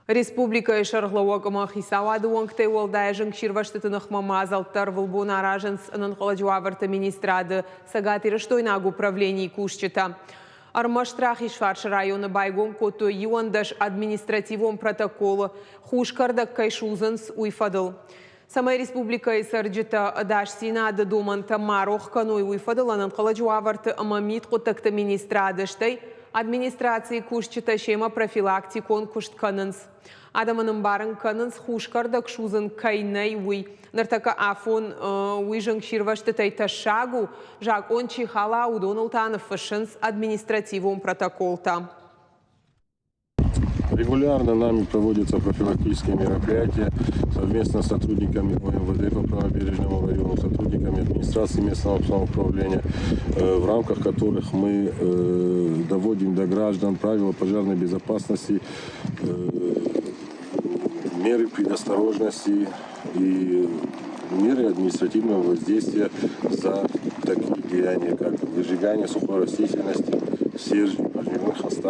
Республикӕйы сӕргълӕууӕг ӕмӕ хицауады уӕнгтӕй уӕлдай зынгсирвӕзтыты ныхмӕ мадзӕлттӕ ӕрвылбон аразынц ӕнӕнхъӕлӕджы уавӕрты министрады цӕгатирыстойнаг управленийы кусджытӕ. Ӕрмӕст Рахизфарсы районы байгом кодтой 11 административон протоколы, хус кӕрдӕг кӕй судзынц, уый фӕдыл. Цӕмӕй республикӕйы цӕрджытӕ ӕдасдзинады домӕнтӕ ма рох кӕной, уый фӕдыл ӕнӕнхъӕлӕджы уавӕрты ӕмӕ мидхъуыддӕгты министрады, стӕй администрацийы кусджытӕ семӕ профилактикон куыст кӕнынц. Адӕмӕн ӕмбарын кӕнынц, хус кӕрдӕг судзын кӕй нӕй, уый. Ныртӕккӕ афон уый зынгсирвӕзтытӕй тӕссаг у. Закъон чи хала, уыдоныл та ныффыссынц административон протоколтӕ. Регулярно нами проводятся профилактические мероприятия совместно с сотрудниками ОМВД по правобережному району, сотрудниками администрации местного самоуправления, в рамках которых мы доводим до граждан правила пожарной безопасности, меры предосторожности и меры административного воздействия за такие деяния, как выжигание сухой растительности, сержни, пожарных остатков.